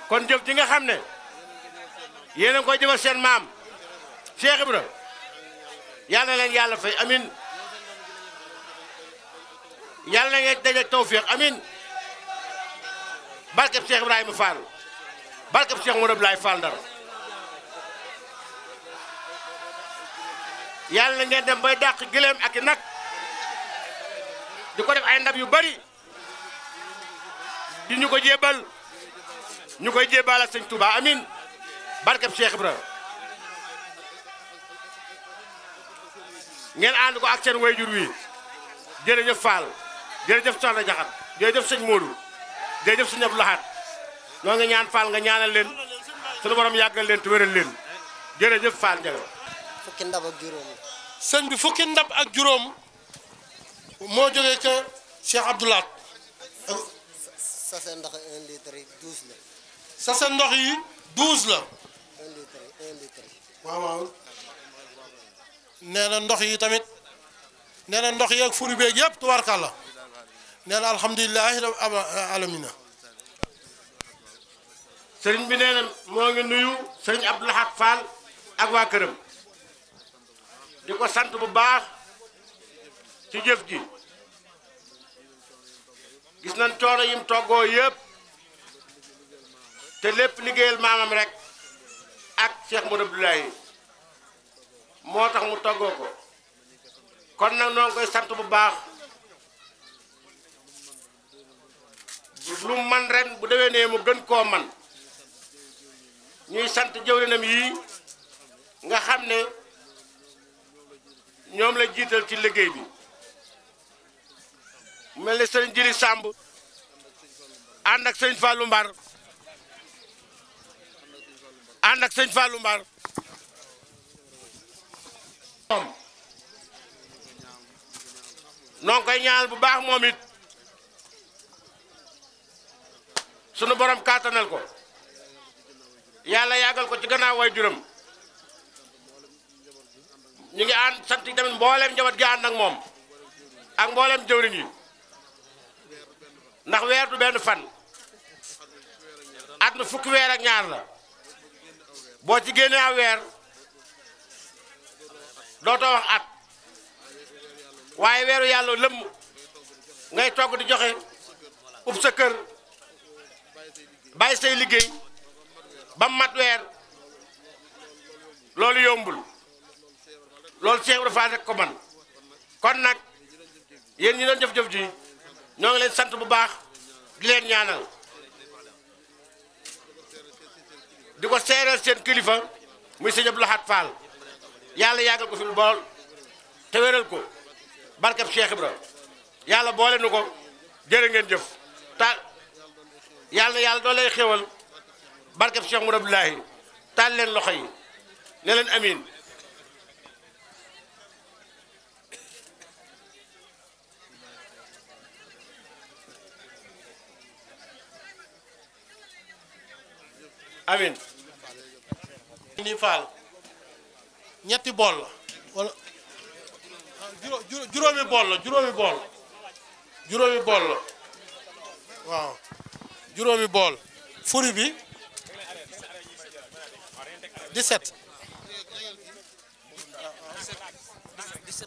kon jëf ji nga xam ne yéen a ngi koy jëfal seen maam Cheikh Ibra yal na leen yàlla fay amin yàlla na ngeen daje tawfiq amin barkeb Cheikh Ibrahima Fall barkeb Cheikh Modou Ablaye Fall Ndar yàlla na ngeen dem bay dàq gëléem ak i nag di ko def ay ndab yu bari di ñu ko jébal ñu koy jébal ak sëñ Touba amin barkeb Cheikh Ibra ngeen ànd ko ak seen wayjur wi jërëjëf Fall jërëjëf Soxna Jaxat jërëjëf sëñ Modou jërëjëf sëñ Abdou Lahad noo ngi ñaan Fall nga ñaanal leen sunu borom yàggal leen te wéral leen jërëjëf Fall Ndiaga. fukki ndab ak juróom. sëñ bi fukki ndab ak juróom moo jógee ca Cheikh Abdou Lahad. sase ndox 1 litre yi 12 la. sase ndox yi 12 la. 1 litre. waaw waaw. nee na ndox yi tamit nee na ndox yi ak furi beeg yëpp tubaarkàlla nee na alhamdulilahi alamina. sëriñ bi nee na moo ngi nuyu sëriñ Abdou Lahad Fall ak waa këram di ko sant bu baax ci jëf ji gis nañ coono yim toggoo yëpp te lépp liggéeyal maamam rek ak Cheikh Modou Abdoulaye moo tax mu toggoo ko kon nag noo ngi koy sant bu baax lu man ren bu déwénee mu gën koo man ñuy sant jëwrinam yi nga xam ne ñoom la jiital ci liggéey bi mel ne sëriñ Jili Samb ànd ak sëriñ Fallou Mbar ànd ak sëriñ Fallou Mbar moom noo ngi koy ñaanal bu baax moom it sunu borom kàttanal ko yàlla yàggal ko ci gannaaw way juram ñu ngi ànd sant tamit mbooleem njaboot gi ànd ak moom ak mbooleem jëwriñ yi ndax weer du benn fan at mi fukki weer ak ñaar la boo ci génnee aw weer dootoo wax at waaye weeru yàlla lëmm ngay togg di joxe ub sa kër bàyyi say liggéey ba mat weer loolu yombul loolu Cheikh Ibra Fall rek ko man kon nag yéen ñi doon jëf-jëf ji ñoo ngi leen sant bu baax di leen ñaanal di ko seereel seen kilifa muy sëñ Abdou Lahad Fall yàlla yàggal ko fi bool te wéral ko barkeb Cheikh Ibra yàlla boole nu ko jërë ngeen jëf ta yàlla doo lay xéwal barkeb Cheikh Mourad Abdoulahi taal leen loxo yi ne leen amin amin ni Fall ñetti bool la wala juróomi bool la juróomi bool la waaw juróomi bool furi bi 17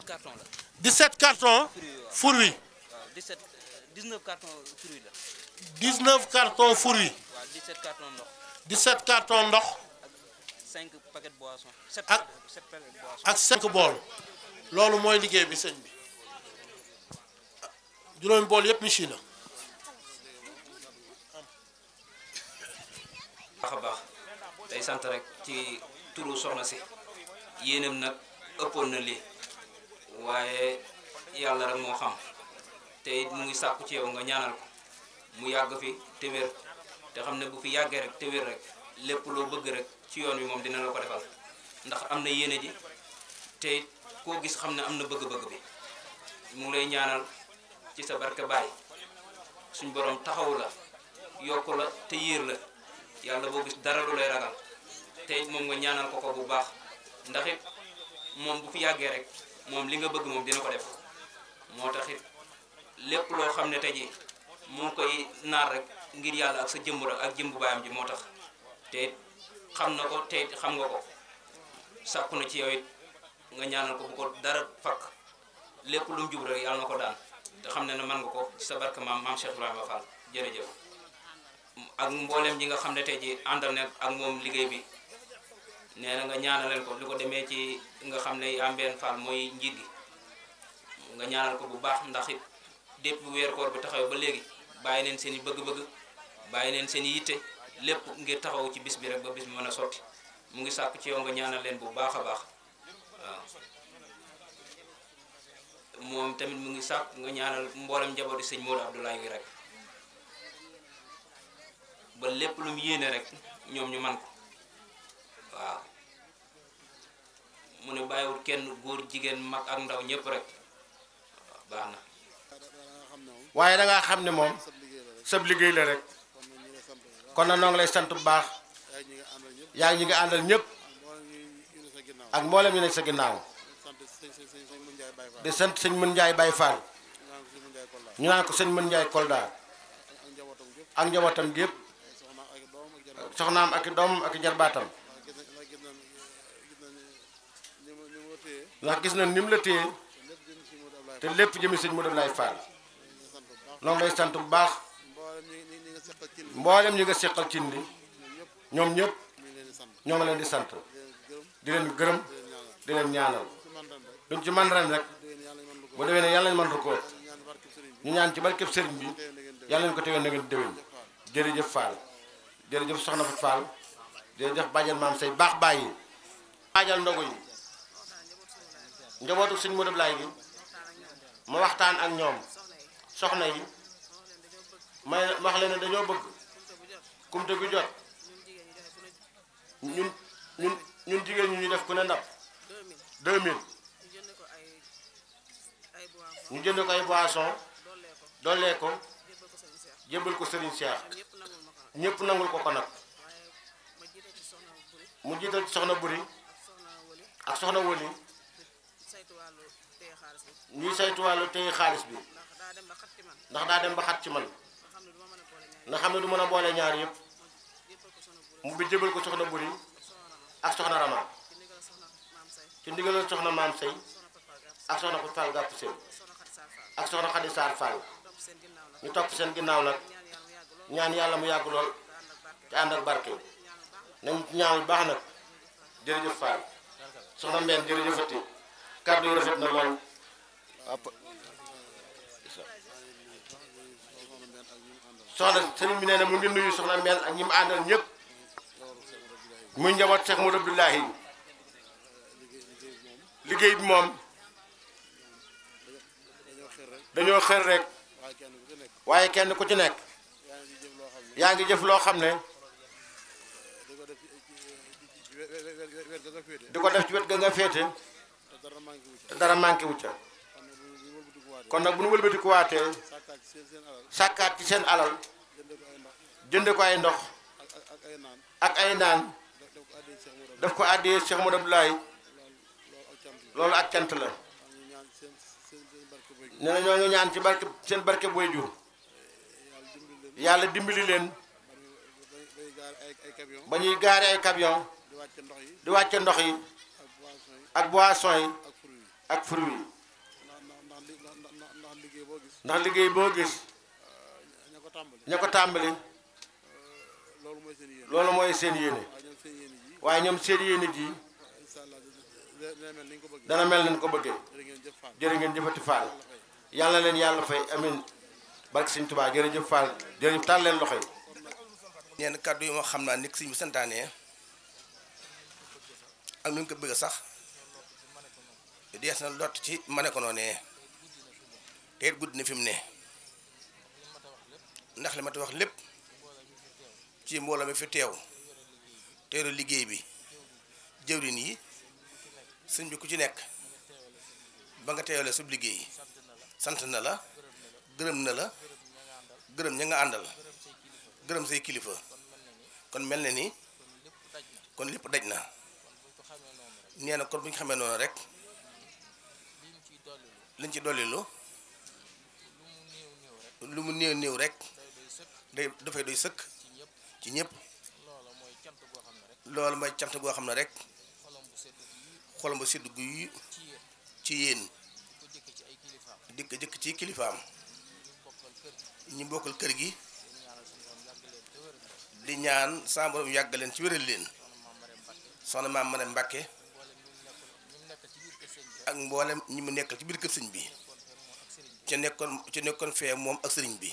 cartons la 17 cartons fur wi 19 cartons fruits la 19 cartons fur wi waaw 17 cartons ndox 17 cartons ndox 5 paquets boisson 7 ak paquets boisson ak 5 bool loolu mooy liggéey bi sëñ bi juróomi bool yëpp michi la baax a baax day sant rek ci turu soxna si yéenam nag ëppoon na lii waaye yàlla rek moo xam te it mu ngi sàkku ci yow nga ñaanal ko mu yàgg fi te wér te xam ne bu fi yàggee rek te wér rek lépp loo bëgg rek ci yoon wi moom dina la ko defal ndax am na yéene ji te it koo gis xam ne am na bëgg-bëgg bi mu ngi lay ñaanal ci sa barke baay suñ borom taxawu la yokk la te yiir la yàlla boo gis dara lu lay ragal te it moom nga ñaanal ko bu baax ndax it moom bu fi yàggee rek moom li nga bëgg moom dina ko def moo tax it lépp loo xam ne tey jii mu ngi koy naar rek ngir yàlla ak sa jëmb rek ak jëmbu baayam ji moo tax te it xam na ko te it xam nga ko sàkku na ci yow it nga ñaanal ko bu ko dara fakk lépp lu mu jub rek yàlla na ko daan te xam ne man nga ko ci sa barke maam Cheikh Ibrahima Fall jërëjëf ak mboolem ñi nga xam ne tey jii àndal ne ak moom liggéey bi nee na nga ñaanaleen ko li ko demee ci nga xam ne Ambeen Fall mooy njiit gi nga ñaanal ko bu baax ndax it depuis weer koor bi taxaw ba léegi bàyyi neen seen i bëgg-bëgg bàyyi neen seen i yitte lépp ngir taxaw ci bis bi rek ba bis bi mën a sotti mu ngi sàkk ci yow nga ñaanal leen bu baax a baax waaw moom tamit mu ngi sàkk nga ñaanal mboolem njabooti sëñ Modou Abdoulaye wi rek ba lépp lu mu yéene rek ñoom ñu man ko waaw mu ne bàyyiwul kenn góor jigéen mag ak ndaw ñëpp rek waaw baax na waaye da ngaa xam ne moom sab liggéey la rek kon na noo ngi lay sant bu baax yaa ngi ñi nga àndal ñëpp ak mboolem ñu ne sa ginnaaw di sant sëñ Mën Njaay Baay Fall ñu naan ko sëñ Mën Njaay Kolda ak njabootam gépp soxnaam ak i doomam ak i jarbaatam ndax gis na ni mu la téye te lépp jëmi sëñ Modou Abdoulaye Fall noo ngi lay sant bu baax mboolem ñi nga seqal cin li ñoom ñëpp ñoo ngi leen di sant di leen gërëm di leen ñaanal duñ ci man ren rek bu déwee ne yàlla ñu mën ko ñu ñaan ci barkeb sëriñ bi yàlla ñu ko teewee na ngeen déwén jërëjëf Fall jërëjëf soxna Fat Fall jërëjëf bàjjan maam say baax bàyyi waajal ndogu yi njabootu sëñ Modou Abdoulaye gi ma waxtaan ak ñoom soxna yi may wax leen ne dañoo bëgg kumte gu jot ñun jigéen ñu def ku ne ndab 2000 ñu jënd ko ay boisson dollee ko jébbal ko Serigne Cheikh ñëpp nangul ko ko nag mu jiital ci soxna Buri ak soxna Woli ñuy saytu wàllu téye xaalis bi ndax daa dem ba xat ci man nga xam ne du mën a boole ñaar yëpp mu bi jébal ko soxna Buri ak soxna Rama ci ndigalal soxna Maam Sey ak soxna ko Fall Gàpp Seen ak soxna Xadi Saar Fall ñu topp seen ginnaaw nag ñaan yàlla mu yàgg lool te ànd ak barke nañ ñaan baax nag jërëjëf Fall soxna Mbène jërëjëfati kàddu yi rafet na lool. soxna sëriñ bi nee na mu ngi nuyu soxna Mbène ak ñi mu àndal ñëpp muy njaboot Cheikh Modou Abdoulahi liggéey bi moom dañoo xër rek waaye kenn ku ci nekk yaa ngi jëf loo xam ne di ko def ci wet ga nga féete te dara manqué wu ca kon nag bu nu wëlbati ko waatee sàkkaat ci seen alal jënde ko ay ndox ak ay naan daf ko àddee Cheikh Modou Abdoulaye loolu ak cant la nee na ñoo ngi ñaan ci barke seen barke boy jur yàlla dimbali leen ba ñuy gaare ay camion di wàcce ndox yi ak boisson yi ak fruit yi ndax liggéey boo gis ña ko tàmbali loolu mooy seen yéene waaye ñoom seen yéene ji dana mel nañ ko bëggee jërë ngeen jëfati Fall yàlla leen yàlla fay amin barke Sëñ Tuubaa jërëjëf Fall jërëjëf taal leen loxo yi. ñenn kàddu yi ma xam naa nekk sëñ bi santaane ak nu ñu ko bëgg sax dees na lott ci ma ne ko noonee te it gudd na fi mu ne ndax li ma ta wax lépp ci mbooloo mi fi teew teeru liggéey bi jëwriñ yi sëñ bi ku ci nekk ba nga teewale sub liggéey sant na la gërëm na la gërëm ña nga àndal gërëm say kilifa kon mel na ni kon lépp daj na nee na kon bu ñu xamee noonu rek liñ ci dollilu lu mu néew néew rek dafay doy sëkk ci ñëpp loolu mooy cant goo xam ne rek xolam ba sedd guy ci yéen dikk jëkk ci kilifaam ñi bokkal kër gi di ñaan sa borom yàgg leen ci wéral leen soxna maam Marème Mbàkke ak mboolem ñi mu nekkal ci biir kër sëñ bi ca nekkoon fee moom ak sëriñ bi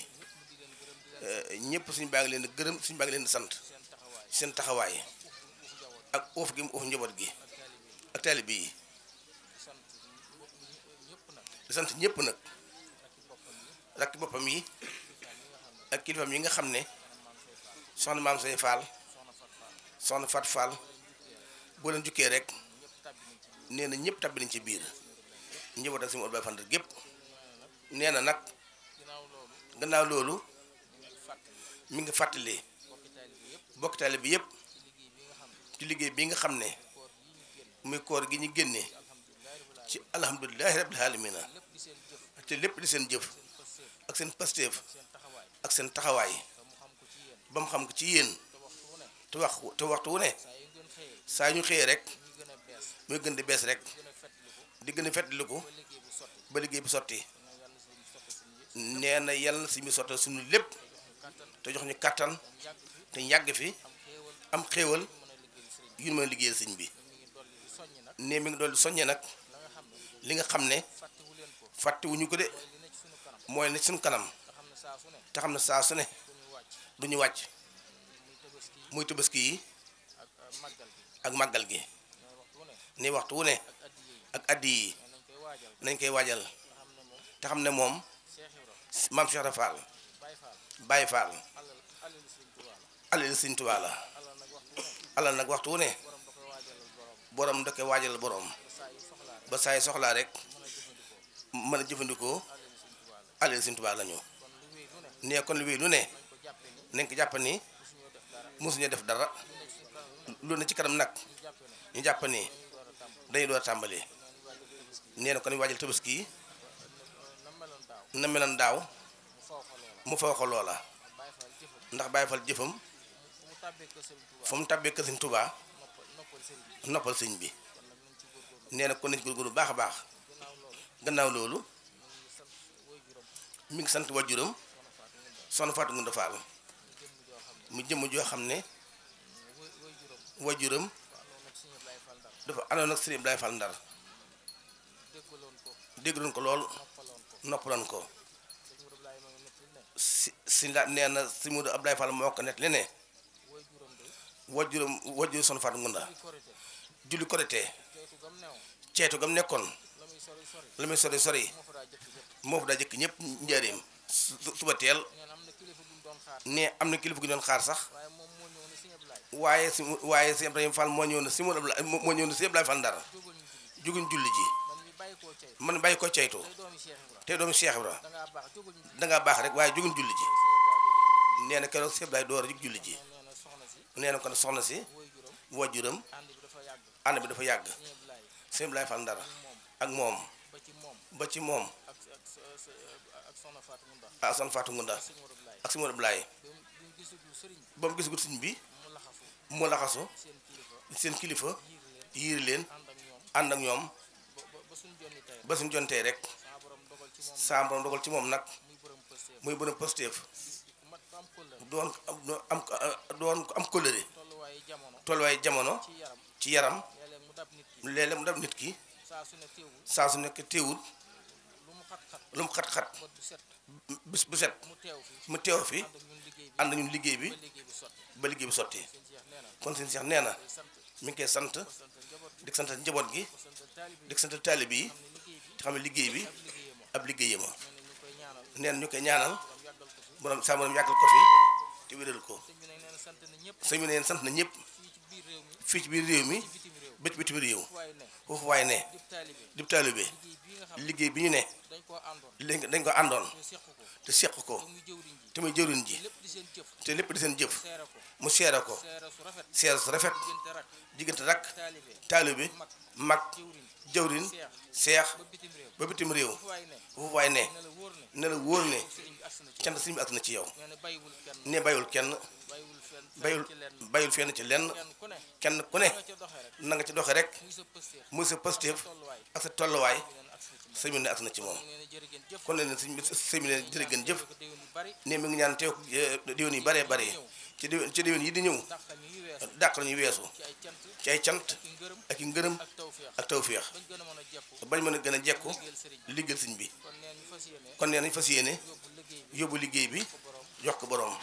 ñëpp suñu baa ngi leen di gërëm suñu baa ngi leen di sant seen taxawaay ak oof gi mu oof njaboot gi ak taalibe yi di sant ñëpp nag rakki boppam yi ak kilifam yi nga xam ne soxna maam say Fall soxna Fat Fall boo leen jukkee rek nee na ñëpp tabbi nañ ci biir njaboot ak suñu Abdoulaye Fall gépp nee na nag gannaaw loolu mi ngi fàttali bokk taalibe bi yëpp ci liggéey bi nga xam ne muy koor gi ñu génne ci alhamdulilahi rabbil alamina te lépp di seen jëf ak seen pasteef ak seen taxawaay ba mu xam ko ci yéen te waxtu wu ne saa ñu xëyee rek muy gën di bees rek di gën a fàttaliku ba liggéey bi sotti nee na yàlla na si mi sottal suñu lépp te jox ñu kàttan te yàgg fi am xéewal yu ñu mën a liggéeyal sëñ bi ne mi ngi doon soññe nag li nga xam ne fàttewuñu ko de mooy ne suñu kanam te xam ne saa su ne du ñu wàcc muy tabaski yi ak màggal gi ni waxtu wu ne ak addi yi nañ koy waajal te xam ne moom maam Cheikh Fall Baye Fall alal Sëñ Tuubaa la alal nag waxtu wu ne borom da koy waajal borom ba saa yi soxlaa rek mën a jëfandikoo alal Sëñ Tuubaa lañu nee kon lu wéy lu ne nañ ko jàpp ni mosuñu def dara lu ne ci kanam nag ñu jàpp ni dañu door a tàmbali nee na kon waajal tabaski yi na meloon daaw mu faw ko loola ndax Baay Faal jëfam fu mu tàbbee kër Sëñ Tuubaa noppal sëñ bi nee na kon nañ góorgóorlu baax a baax gannaaw loolu mi ngi sant wajuram Soxna Fatou Ngounda Fall mu jëmm joo xam ne wajuram dafa àndoon ak Sëriñ Ablaye Fall Ndar déggaloon ko lool noppaloon ko si la nee na si Modou Ablaye Fall moo ko net li ne wajur Soxna Fatou Ngounda julli Korité ceetu gam nekkoon la muy sori sori moo fa daa jëkk ñëpp njaareem suba teel ne am na kilifa gu doon xaar sax waaye si Ibrahima Fall moo ñëw na si Ablaye Fall Ndar juguñ julli ji man bàyyi ko ceytu te doomu Cheikh Ibra dangaa baax rek waaye juguñ julli ji nee na keroog si Ablaye door a jug julli ji nee na kon soxna si wajuram ànd bi dafa yàgg si Ablaye Fall Ndar ak moom ba ci moom ak Soxna Fatou Ngounda ak si Modou Ablaye ba mu gisagul sëñ bi mu laxasu seen kilifa yiir leen ànd ak ñoom ba suñ jontee rek saa borom dogal ci moom nag muy borom Pastef doon am kóllëre tolluwaay jamono ci yaram léeg-léeg mu dab nit ki saa su nekk teewul lu mu xat-xat bis bu set mu teew fi ànd ñun liggéey bi ba liggéey bi sotti kon seen Seex nee na mi ngi koy sant di sant njaboot gi di sant taalibe yi te xam ne liggéey bi ab liggéeyama nee na ñu koy ñaanal borom saa borom yàggal ko fi te wéral ko sëñ bi neen sant na ñëpp fii ci biir réew mi bët bitim réew foofu waaye ne dib taalibe liggéey bi ñu ne dañ ko àndoon te seq ko te muy jëwriñ ji te lépp di seen jëf mu seere ko seere su rafet diggante rak taalibe mag jëwriñ seex ba bitim réew foofu waaye ne la wóor ne cant sëñ bi ak na ci yow ne bàyyiwul kenn bàyyul fenn ci lenn kenn ku ne na nga ci doxe rek muy sa positif ak sa tolluwaay sëñ bi ne ak na ci moom kon ne sëñ bi ne jërë ngeen jëf ne mi ngi ñaan teew déwén yi bare bare ci déwén yi di ñëw dàq lañuy weesu ci ay cant ak i ngërëm ak tawféex bañ mën a gën a jekku liggéeyal sëñ bi kon nee nañ fas yéene yóbbu liggéey bi jox ko boroom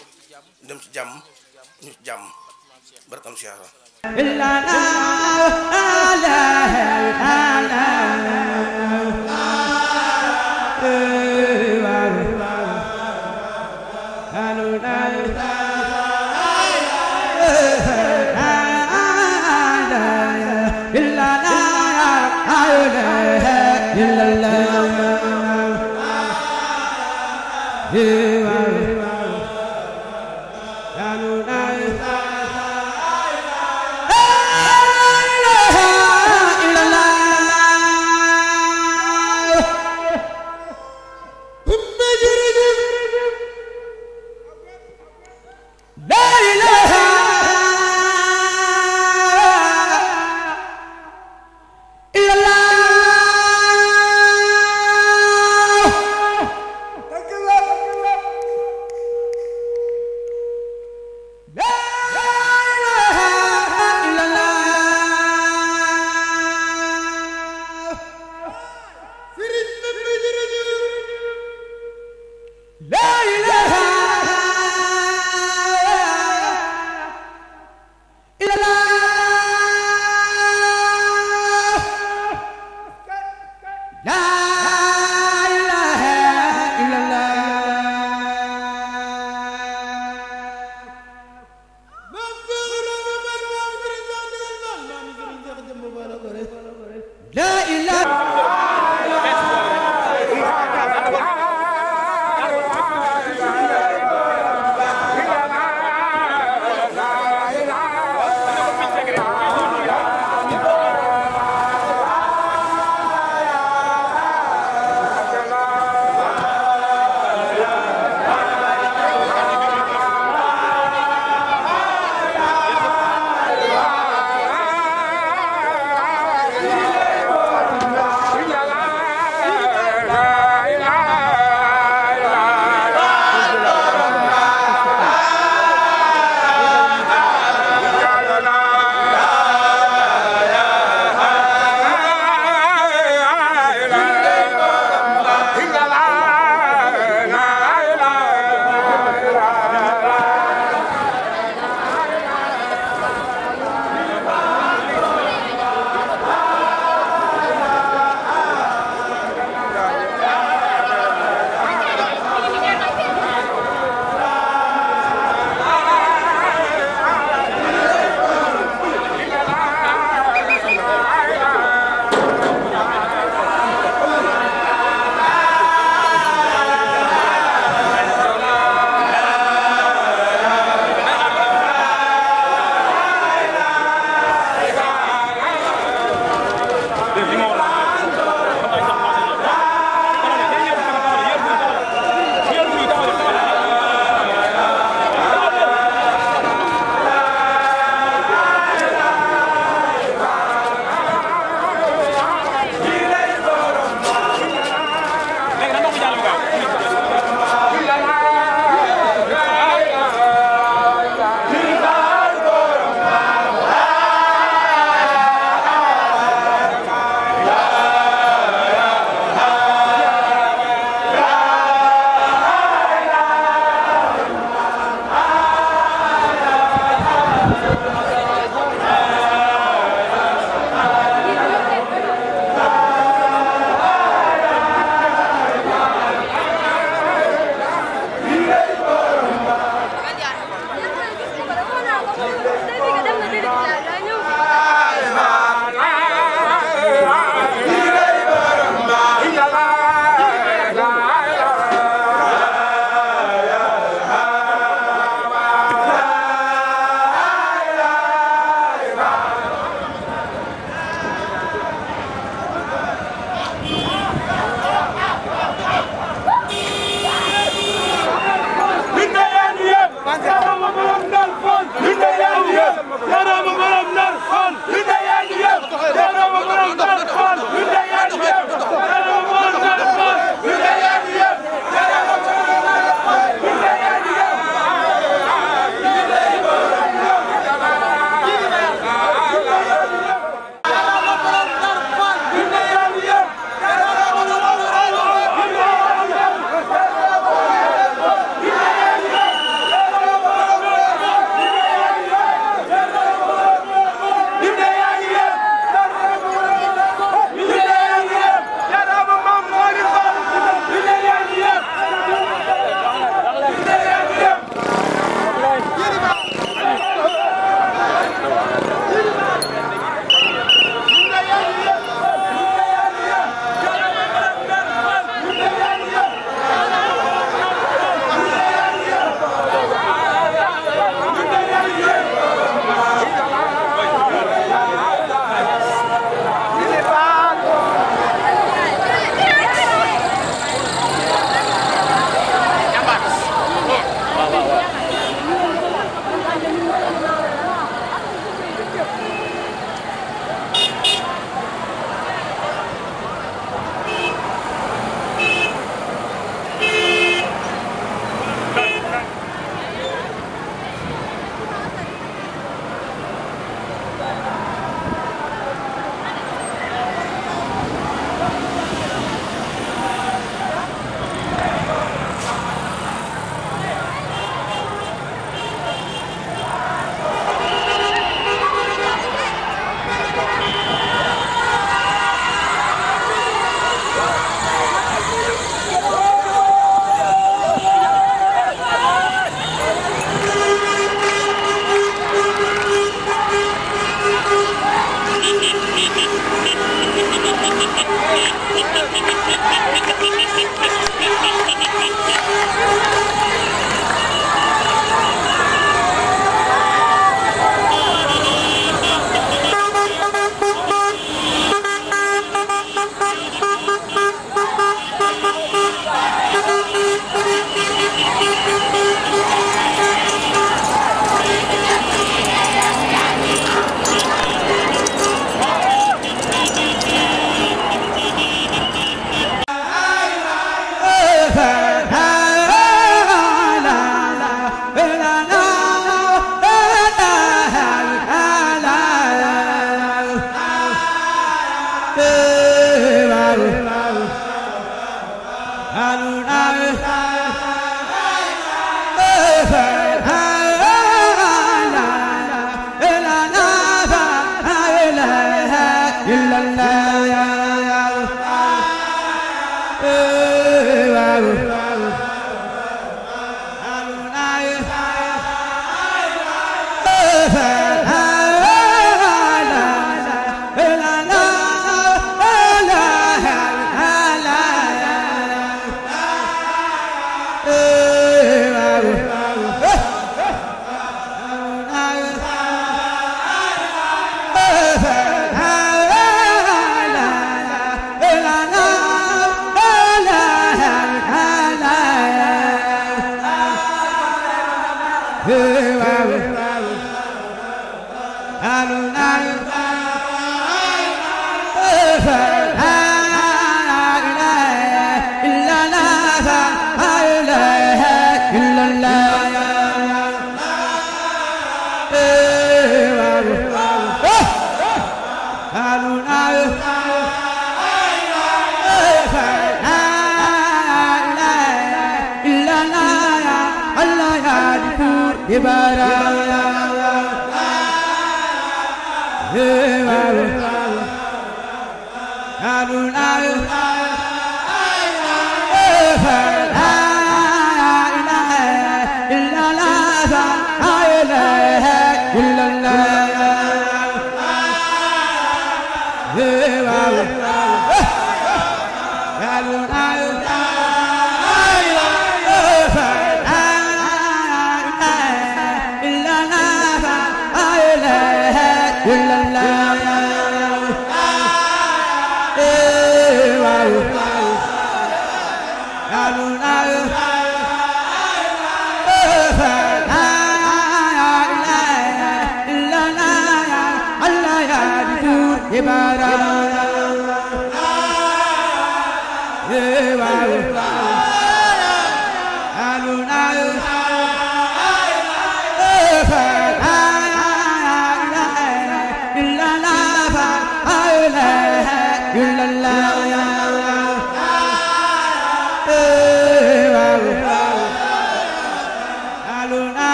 dem ci jàmm ñu ci jàmm barkam Cheikh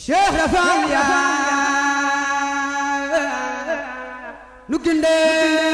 Cheikh Rafal ya nu ginde